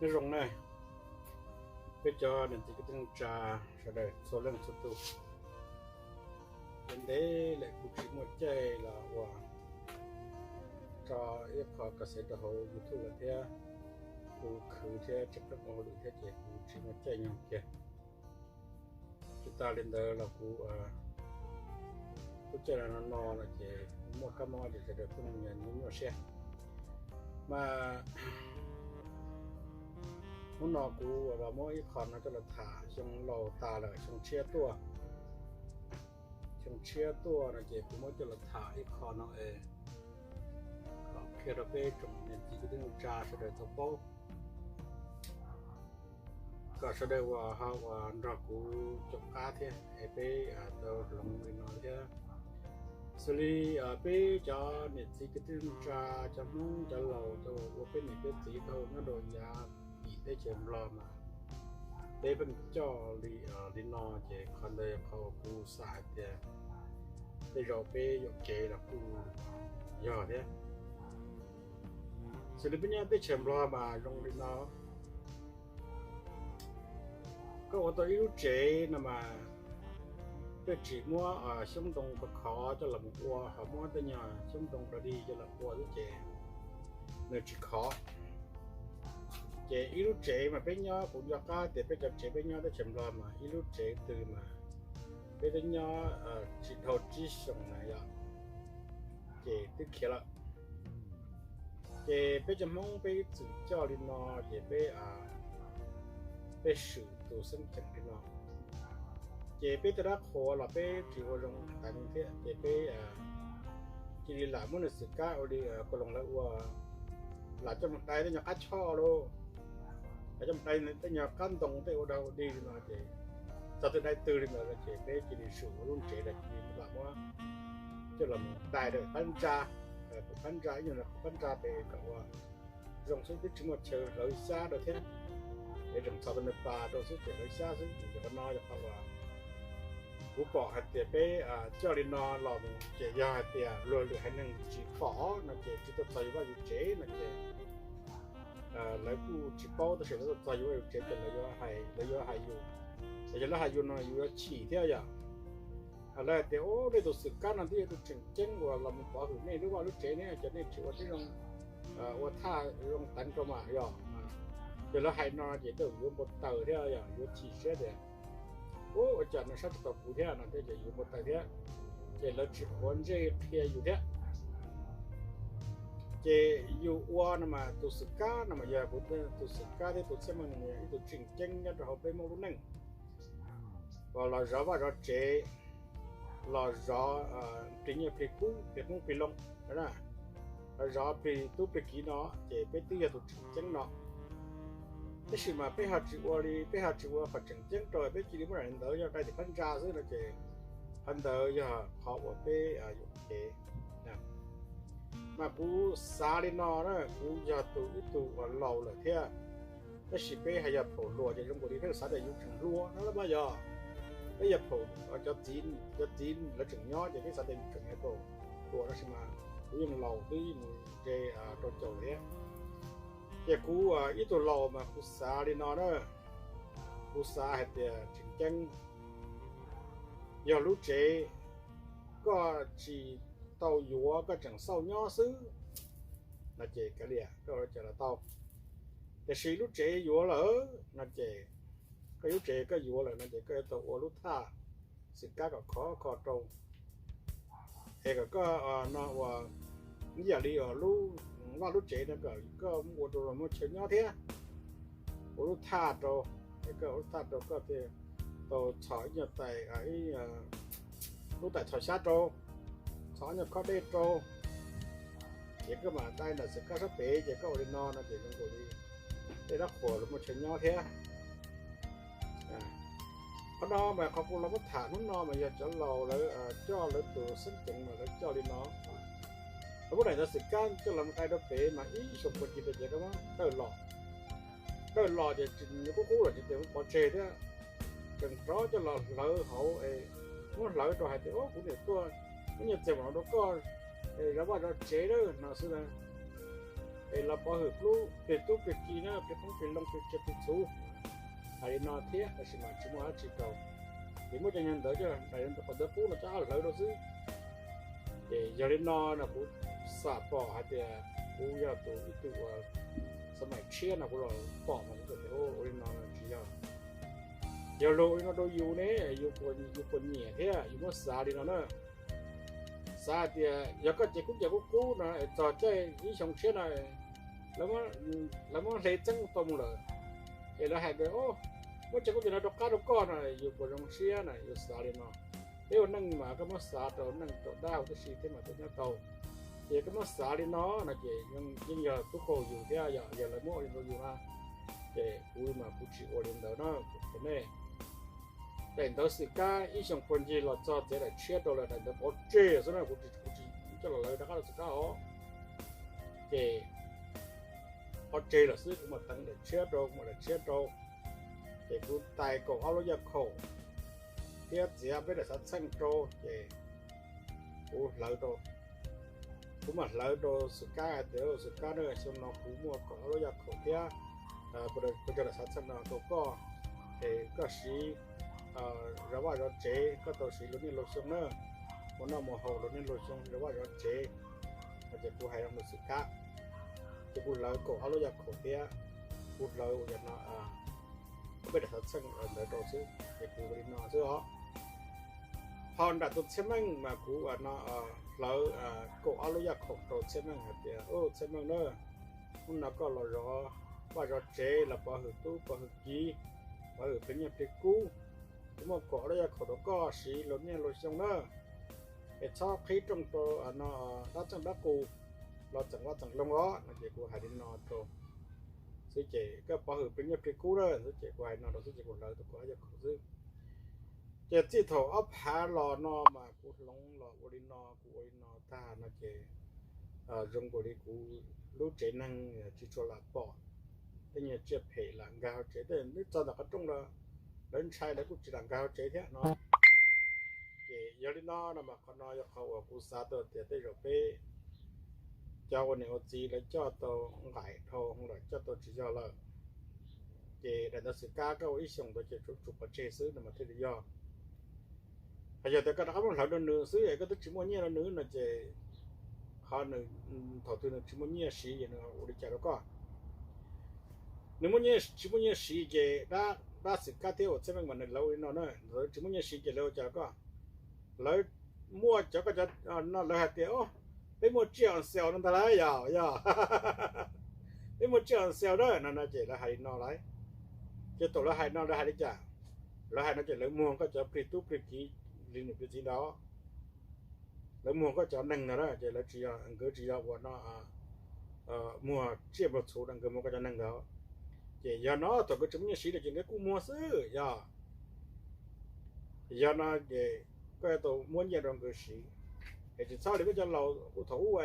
Nyob zoo na, peb cov niam txiv kwv tij neej tsa sawv daws txhua leej txhua tus. Ntev ntev lawm kuv tsis muaj caij los ua tso ib qho ka xev rau hauv YouTube lawm thiab, kuv khwv thiab tsis qeeb ua hauj lwm thiab ces kuv tsis muaj caij nyoog kiag. Tsis tas li ntawd los kuv lub caij no no no no ces kuv muaj kab mob ces sawv daws kuj nyuaj nyuaj siab. Mas hnub no kuv los muab ib qho no coj los tham, xyoo laus tas lawm xyoo tshiab tuaj. Xyoo tshiab tuaj no ces kuv muab coj los tham ib qho no es kom qhia rau peb tsoom niam txiv kwv tij neej tsa sawv daws tau paub, kom sawv daws uas ho uas nrog kuv caum qab thiab es peb tau hloov li no thiab. Xws li peb cov niam txiv kwv tij neej tsa, cov Hmoob cov laus, cov uas ua peb niam peb txiv tau nyob rau yav tim teb chaws Nplog mas peb pheej coj li, li no ces qhov ntawd yog qhov uas kuv xav hais tias tej zaum peb yuam kev los kuj yog thiab. Xws li peb nyob teb chaws Nplog mas zoo li no, koj ua tau ib lub tsev no mas peb tsis muab xyoob ntoo khov khov coj los mus ua, ho muab tej nyuag xyoob ntoo dog dig coj los ua xwb ces nws tsis khov. Ces ib lub tsev mas peb nyob, kuv nco qab tias peb cov tsev peb nyob teb chaws Nplog mas ib lub tsev twg mas peb twb nyob tsis dhau tsib xyoos na yom, ces twb khiav lawm. Ces peb cov Hmoob peb ib txwm coj li no, ces peb, peb swm tus xeeb ceem li no, ces peb tej dab qhuas los peb tsis ua zoo teev thiab ces peb cia li lam muab nws xwm kab ua li ko loos lawv ua, lam coj mus dai tej nyuag qab choj lauj, lam coj mus dai tej nyuag qab ntoo tej ua dog ua dig li no ces txog twg dai twg li ntawd no ces peb cia li swm ua lub tsev los cia li lam muab coj los mus dai rau pab ntsa, pab ntsa ib nyuag pab ntsa pem kom ua zoo xwb, twb tsis muaj chaw hlawv xyab rau thiab, es tseem txhos tus nws pas rau xwb ces hlawv xyab xwb. Ces qhov no yog qhov uas kuv pom hais tias peb coj li no los mus ces yog hais tias luag lwm haiv neeg tsis pom no ces tsis tuaj txog yus vaj yus tsev no ces lawv kuj tsis paub, tab sis lawv tuaj txog yus vaj yus tsev ces lawv yuav hais, lawv yuav hais yus, ces yog lawv hais yus no yus yuav chim thiab yom. Lawv hais tias, Ub, nej tus xwm kab no twb yog tus tseem ceeb uas los mus pov hwm nej lub vaj lub tsev ne, ces nej tsis ua tib zoo ua thaj zoo teev rau mas yog. Ces lawv hais no ces tej zaum yuav npau taws thiab yom, yuav chim siab tias, Ub, ua cas nws saib tsis taus kuv thiab no thiab ces yuav npau taws thiab, ces lawv tsis quav ntsej qhia yus thiab. Ces yus ua no mas tus xwm kab no mas yog kuv tus xwm kab thiab tus txhiaj meej no yog ib tug tseem ceeb nyob rau hauv peb Hmoob lub neej, uas los zov vaj zov tsev, los zov plig nyiaj plig kub plig qoob plig loo, los zov plig tub plig kiv no, ces peb twb yog tus tseem ceeb no. Tab sis mas peb ho tsis ua li, peb ho tsis ua qhov tseem ceeb rau, peb cia li muab daim ntawd yog dai tim phab ntsa xwb no ces qhov ntawd yog qhov uas peb yuam kev. Mas kuv xav li no na, kuv yog tus ib tug uas laus lawm thiab, tab sis peb hais yog phaum hluas ces zoo nkaus li peb xav tias yus tseem hluas no los mas yog, peb yog phaum, cov txiv, cov txiv lawv tseem nyob ces peb xav tias yus tseem yog phaum hluas, tab sis mas kuv yeej laus twb mus ze rau caum lawm thiab. Ces kuv ib tug laus mas kuv xav li no na, kuv xav hais tias tseem ceeb, yog lub tsev koj tsis tau yuav, koj tseem xauj nyob xwb no ces kav liam, koj ua cas los tau. Tiam sis lub tsev yuav lawm no ces, koj lub tsev koj yuav lawm no ces koj yuav tau ua lub thaj xwm kab kom khov kho rau, es kom koj no uas ib yam li lub vaj lub tsev no kom koj ua rau los muaj chaw nyob thiab, ua lub thaj rau, es koj ua lub thaj rau koj thiaj tau txhos ib nyuag tais, lub tais txhos xyab rau, txhos ib nyuag khob dej rau, ces koj mam dai ntawm xwm kab sab pem ces koj ua li no no ces zoo nkaus li tej dab qhuas los muaj chaw nyob thiab. Qhov no mas qhov kuv los muab tham hnub no mas yog cov laus lawv coj lawv tus xeeb ceem mas lawv coj li no. Lawv muab daim ntawd xwm kab coj los dai rau pem mas ib xyoos puag ci pem ces koj muab dawj los, dawj los ces nws qub qub lawm ces muab pov tseg thiab, tseem rov coj los hlawv hauv es muab hlawv rau hais tias, Ub, kuv niam tuaj muab nyiaj txiag mam los rau koj zov vaj zov tsev lawm no xwb na. es los pov hwm plig tub plig ki na, plig qoob plig loo plig tsiaj plig txhu. Hais li no thiab tab sis mas tsis muaj dab tsi rau. Ces muab cov nyuag ntawv coj, daim qhov ntawv qub no coj hlawv rau xwb. Ces yog li no no kuv xam pom hais tias kuv yog tus ib tug uas xab maim tshiab no kuv los pom mas kuv tias ua li no tsis yog. Yog luag ua li no rau yus ne, yus puas nyiam thiab? Yus muab xav li no na, xav hais tias yog koj cev kub cev kub kub no txog caij ib xyoo tshiab no lawv muab hle txeeb tau mus lawm, es lawv hais tias muab cov kub cev no rov qab rau koj no yus puas zoo siab na? Yus xav li no. Peb ua neej mas koj muab xav rau neej rau dab huv tib si thiab mas thiaj nyob tau. Ces koj muab xav li no no ces yeej yog tub qaug yus thiab, yog lawv muab ua li rau yus na. Ces kuv mas kuv tsis ua li ntawd no, kuv tias nej, daim ntawv xwm kab ib xyoos puag ncig los txog txiav daim tshiab rau lawm, daim ntawv pov tseg xwb na, kuv tsis, kuv tsis coj los lawv rov qab rau xwm kab os. Ces pov tseg lawm xwb, kuv mam teev daim tshiab rau, kuv mam daim tshiab rau. Ces kuv tais kaum ob lub yaj khaum thiab txiav peb daim xav txheej rau, ces kuv hlawv rau, kuv mam hlawv rau xwm kab hais tias xwm kab na, xyoo no kuv muaj kaum ob lub yaj khaum thiab peb cov daim xav txheej no rau koj, es koj siv zov vaj zov tsev, koj tau siv luag niaj luag xyoo na, mus noj mus haus luag niaj luag xyoo zov vaj zov tsev. Ces kuv hais rau xwm kab, ces kuv hlawv kaum ob lub yaj khaum thiab kuv hlawv ua li no, peb daim xav txheej ntawd rau xwb, ces kuv ua li no xwb os. Ho nram tus txhiaj meej mas kuv ua no, hlawv kaum ob lub yaj khaum rau txhiaj meej hais tias, txhiaj meej na, hnub no koj los zov vaj zov tsev los pov hwm tub pov hwm ki, pov hwm plig nyiaj plig kub, kuv muaj kaum ob lub yaj khaum rau koj siv luag niaj luag xyoo na, es txhob qhib rooj rau no dab txeej dab qus los txeem vaj txeem loog os no. Ces kuv hais li no rau xwb ces koj pov hwm plig nyiaj plig kub na xwb ces kuv hais no rau xwb ces kuv hlawv tau kaum ob yaj khaum xwb. Ces txij thaum ob phav los no mas kuv hloov los ua li no, kuv ua li no tag no ces zoo nkaus li kuv lub tsev neeg tsis tshua lam pom tej nyuag tsiaj phem lam nkag hauv tsev, tej nws txog ntawm qhov rooj los lawv ntshai lawv kuj tsis lam nkag hauv tsev thiab no. Ces yog li no no mas qhov no yog qhov uas kuv xav tau tias tej zaum peb cov ua niam ua txiv lawv coj tau nqaim dhau lawm, coj tau tsis yog lawm. Ces daim ntawv xwm kab koj ua ib xyoos ntawd ces tsuas tsum pov tseg xwb no mas thiaj li yog. Hos yog tias koj rov qab muab hlawv rau nws xwb es koj twb tsis muaj nyiaj rau nws no ces qhov nws, thaum twg nws tsis muaj nyiaj siv es nws ua li cas rau koj? Nws muaj nyiaj, tsis muaj nyiaj siv ces dab xwm kab thiab ua txhiaj meej mas nws lawv ua li no na, tsis muaj nyiaj siv ces lawv ua cas rau koj? Lawv muaj cov, koj cov no lawv hais tias, o, peb muaj tsiaj on xel no ntag lauj, yog, yog, peb muaj tsiaj on xel na no no ces lawv hais li no lauj. Ces thaum lawv hais no lawv hais li cas? Lawv hais no ces lawv muag koj cov plig tub plig kiv li niam plig txiv ntawd, lawv muag koj cov neeg ntawd na, ces lawv tsis yog, nkawd tsis yog ua no muag tsiaj muag txhu no, nkawd muag koj cov neeg ntawd. Ces yog no thaum nkawd tsis muaj nyiaj siv lawm ces nkawd kuj muag xwb yog. Yog no ces koj yuav tau muab nyiaj rau nkawd siv, es tsis txhob li peb cov laus kuj thaum ub,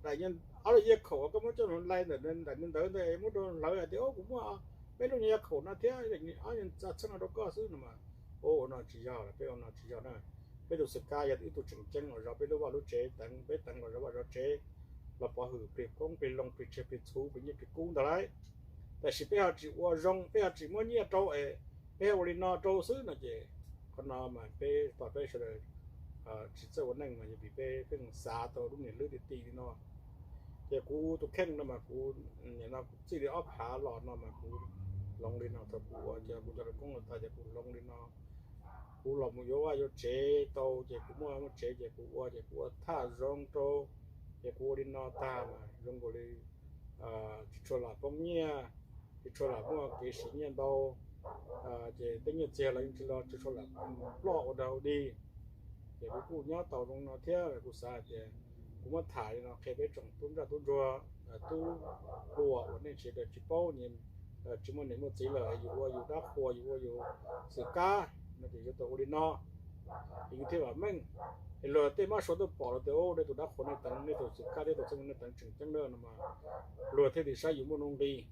daim ob lub yaj khaum uas koj muab coj mus lai ntawm daim ntawv ntawd muab rau hlawv hais tias, o, kuv muaj peb lub nyuag yaj khaum no thiab ob nyuag xav txheej no rau koj xwb no mas, o, ua no tsis yog, peb ua no tsis yog na. Peb tus xwm kab yog ib tug tseem ceeb los zov peb lub vaj lub tsev, teev, peb teev los zov vaj zov tsev, los pov hwm plig qoob plig loo plig tsiaj plig txhu plig nyiaj plig kub ntag lauj. Tab sis peb ho tsis ua zoo, peb ho tsis muab nyiaj rau es peb ua li no rau xwb no ces qhov no mas peb, peb sawv daws tsis txawj ua neej mas yog vim peb pheej xav tau lub niag hlwb ti ti li no. Ces kuv tus kheej no mas kuv, nim no kuv txij li ob phav los no mas kuv hloov li no, thaum kuv ua cov, kuv cov lawv koob los tag ces kuv hloov li no. Kuv los mus yuav vaj yuav tsev tau ces kuv muaj vaj muaj tsev ces kuv ua, ces kuv ua thaj zoo rau, ces kuv ua li no tag mas zoo nkaus li tsis tshua lam poob nyiaj, tsis tshua lam muaj kev siv nyiaj ntau. Ces tej nyiaj txiag los yeej tsis los, tsis tshua lam ploj ua dog ua dig. Ces kuv kuj nyob tau zoo no thiab kuv xav hais tias kuv muab tham li no qhia peb tsoom tub ntsaj tub ntsuag, tub hluas uas nej sawv daws tsis paub, tsis muaj niam muaj txiv lawm, yus ua yus dab qhuas, yus ua yus xwm kab no ces yuav tau ua li no, ces yus thiaj vam meej. Es luag tej mab sua tuaj pom los tias, o, nej tus dab qhuas nej teev, nej tus xwm kab thiab tus txheej nej teev tseem ceeb na no mas luag thiaj li saib yus muaj nuj nqis.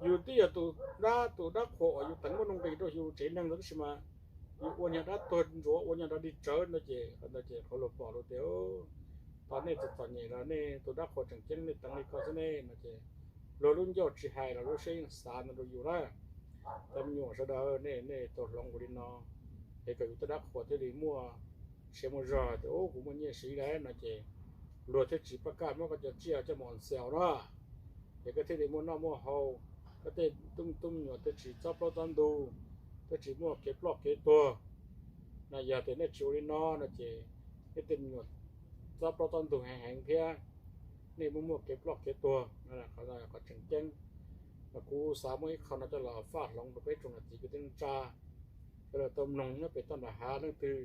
Yus twb yog tus dab, tus dab qhuas uas yus teev muaj nuj nqis rau yus tsev neeg ntawd tab sis mas yus ua nyuag dab tuag ntsuav, ua nyuag dab dig tsawv no ces, ntawd ces qhov luag pom luag tias, Thaum nej txom txom nyem los nej tus dab qhuas tseem ceeb nej teev li ko xwb ne no ces luag lub ncauj tsis hais los lub siab yeej xav no rau yus na. Cov me nyuam sawv daws nej, nej tau hloov ua li no es kom yus tej dab qhuas thiaj li muaj siab muaj zog tias ub kuv muaj nyiaj siv lawm no ces luag thiaj tsis pab kaj muab koj cov tsiaj coj mus on sale na. Ces koj thiaj li muaj noj muaj haus, koj tej tub me nyuam thiaj tsis txob plaub txob ntug, thiaj tsis muaj kev ploj kev tuag. No yog tias nej tsis ua li no no ces nej tej me nyuam txob plaub txob ntug heev heev thiab nej muaj muaj kev ploj kev tuag. Qhov tseem ceeb mas kuv xav muab ib qho no coj los faj hloov rau peb tsoom niam txiv kwv tij neej tsa sawv daws tau mloog nyob pem toj nram hav. Leej twg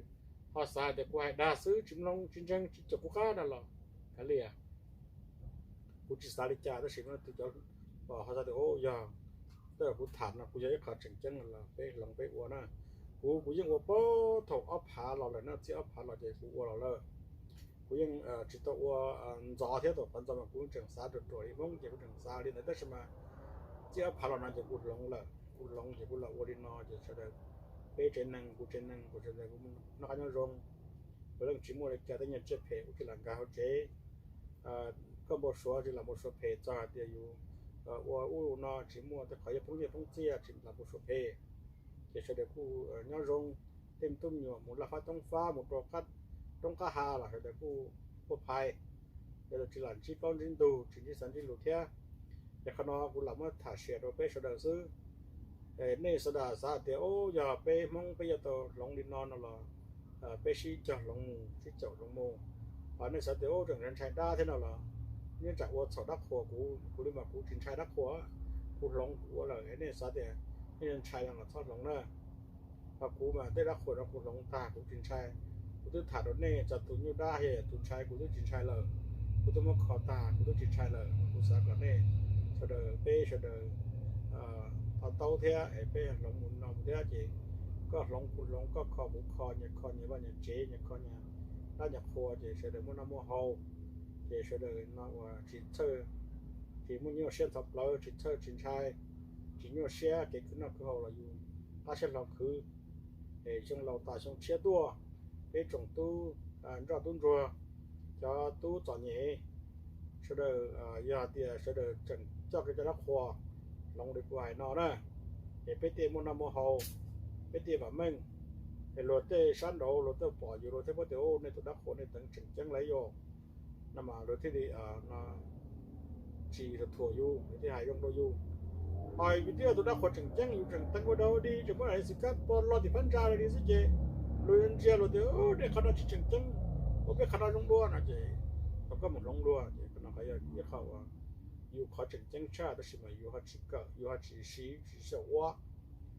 ho xav hais tias kuv hais dag xwb tsis mloog tsis ntseeg tsis caum kuv qab no los kav liam. Kuv tsis xav li cas tab sis leej twg cov ho xav tias ub yog tej kuv tham no kuv yog ib qho tseem ceeb los peb hloov peb ua na. Kuv, kuv yeej ua puag thaum ob phav los lawm na, txij ob phav los ces kuv ua los lawm. Kuv yeej tsis tau ua ntxov thiab, thaum qhov ntxov mas kuv tseem xav ruam ruam li Hmoob ces kuv tseem xav li ntawd tab sis mas txij ob phav los no ces kuv hloov lawm, kuv hloov ces kuv los ua li no ces sawv daws peb tsev neeg kuv tsev neeg kuv sawv daws kuv noj qab nyob zoo. Kuv leej tsis muaj li cas, tej nyiaj tsiaj phem kuv tsis lam nkag hauv tsev. Koj npau suav tsis lam npau suav phem txog hais tias yus ua ub no tsis muaj tej qhov yog poob nyiaj poob txiaj tsis lam npau suav phem. Ces sawv daws kuj nyob zoo, tej me tub me nyuam mus laj fab toob fab mus rau roob qab ha los sawv daws kuj puaj phais, sawv daws tsis lam ntsib plaub ntsib ntug tsis ntsib xav ntsib lus thiab. Ces qhov no kuv lam muab tham sia rau peb sawv daws xwb. Nej sawv daws xav hais tias ub yog peb Hmoob peb yuav tau hloov li no no los peb sib cog hloov mus sib caum hloov mus. Ho nej xav tias ub tseem ntshai dab thiab no los nyob tsam ua txhaum dab qhuas kuv, kuv li mas kuv tsis ntshai dab qhuas, kuv hloov kuv ua lawm. Nej xav tias nej ntshai no los txhob hloov na. Ho kuv mas tej dab qhuas no kuv hloov tag kuv tsis ntshai. Kuv twb tham rau nej txog tus nyuj dab thiab tus ntshai kuv twb tsis ntshai lawm. Kuv twb muab kho tag kuv twb tsis ntshai lawm. Kuv xav kom nej sawv daws peb sawv daws to taub thiab es peb hloov mus no mus thiab ces koj hloov kuv hloov, koj kho kuv kho, nyias kho nyias vaj nyias tsev, nyias kho nyias dab nyias qhua ces sawv daws muaj noj muaj haus. Ces sawv daws no uas tsis txhawj, tsis muaj nyuaj siab ntxhov plawv, tsis txhawj tsis ntshai, tsis nyuaj siab kev khwv noj khwv haus los yus qab siab hlo khwv. Es xyoo laus tas xyoo tshiab tuaj, peb tsoom tub ntsoj tub ntsuag, cov tub txom nyem, sawv daws yog tias sawv daws tseem coj kev coj dab qhuas hloov li kuv hais no na, es peb thiaj muaj noj muaj haus, peb thiaj vam meej. Es luag tej sab nraud luag tej pom yus luag thiaj paub tias nej tus dab qhuas nej teev tseem ceeb lawm yom. No mas luag thiaj li tsis thuam yus, luag thiaj hais zoo rau yus. Ho yus twb yog tus dab qhuas tseem ceeb yus tseem teev ua dog ua dig tseem muab daim xwm kab pov los tim phab ntsa li xwb ces luag yuav ntsia luag tias nej qhov no tsis tseem ceeb, ua peb qhov no zoo dua no ces thaum koj mus hloov luag ces qhov no qhov yog ib qho uas yus qhov tseem ceeb tshaj tab sis mas yus ho tsis kawm, yus ho tsis siv tsis xyaum ua.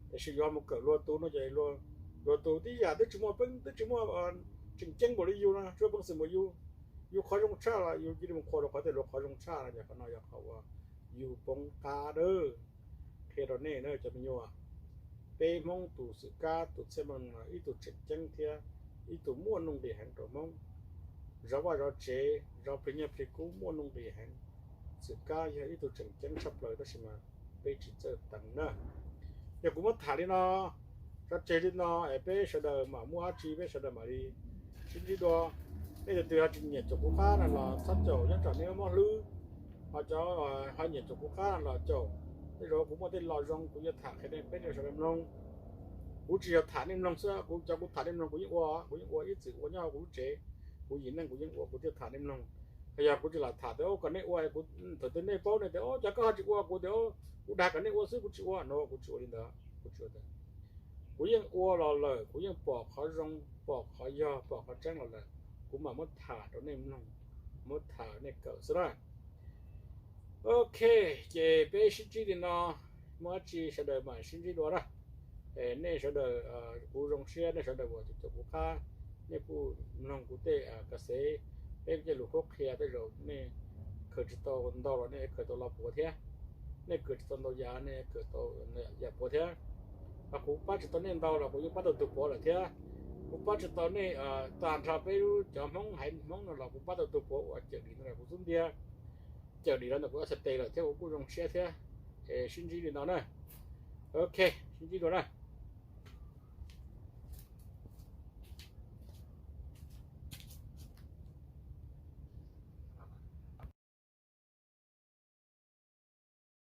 Tiam sis yus ho mus kawm luag tus no ces luag tus tib yam twb tsis muaj peev, twb tsis muaj tseem ceeb npaum li yus no, tsis muaj peev xwm npaum yus. Yus qhov zoo tshaj los yus cia li mus qhuas rau qhov tias luag qhov zoo tshaj no ces qhov no yog qhov uas yus poob qab dawb. Qhia rau nej na cov me nyuam, peb Hmoob tus xwm kab tus txhiaj meej no ib tug tseem ceeb thiab ib tug muaj nuj nqis heev rau Hmoob. Zov vaj zov tsev, zov plig nyiaj plig kub muaj nuj nqis heev. Xwm kab yog ib tug tseem ceeb tshaj plaws tab sis mas peb tsis txawj teev na. Yog kuv muab tham li no, tso tseg li no es peb sawv daws mam muaj dab tsi peb sawv daws mam li sib ntsib dua. Nej tus twg ho tsis nyiam caum kuv qab no los txhob caum, nyob tsam nej mob hlwb. Ho cov ho nyiam caum kuv qab no los caum. Tej zaum kuv muaj tej lo zoo kuv yuav tham qhia nej peb sawv daws mloog. Kuv tsis yog tham nej mloog xwb, kuv cov kuv tham nej mloog kuv yeej ua, kuv yeej ua ib txwm ua nyob hauv kuv lub tsev. Kuv yim neej kuv yeej ua, kuv thiaj tham nej mloog. Yog kuv tsis lam tham tias kom nej ua, thaum twg nej paub nej tias cov koj ho tsis ua, kuv tias kuv dag kom nej ua xwb kuv tsis ua no, kuv tsis ua li ntawd, kuv tsis ua. Kuv yeej ua los lawm, kuv yeej pom qhov zoo, pom qhov yog, pom qhov tseeb los lawm, kuv mam muab tham rau nej mloog, muab tham nej kawm xwb na. Ok, ces peb sib ntsib li no, muaj dab tsi sawv daws mam sib ntsib dua na. Nej sawv daws, kuv zoo siab nej sawv daws uas caum kuv qab, nej kuj mloog kuv tej ka xev, peb tej lus qhuab qhia tej zaum nej khaws tsis tau ntau los nej khaws tau lo puav thiab, nej khaws tsis tau ntau yam nej khaws tau yam puav thiab. Ho kuv pab tsis tau nej ntau los kuv yeej pab tau tus puav lawm thiab. Kuv pab tsis tau nej tag nrho peb lub cov Hmoob haiv Hmoob no los kuv pab tau tus puav uas cawm dim no los kuv xub ntiag, cawm dim los ntawm kuv ob txhais tes lawm thiab kuv kuj zoo siab thiab. Es sib ntsib li no na. Ok, sib ntsib dua na.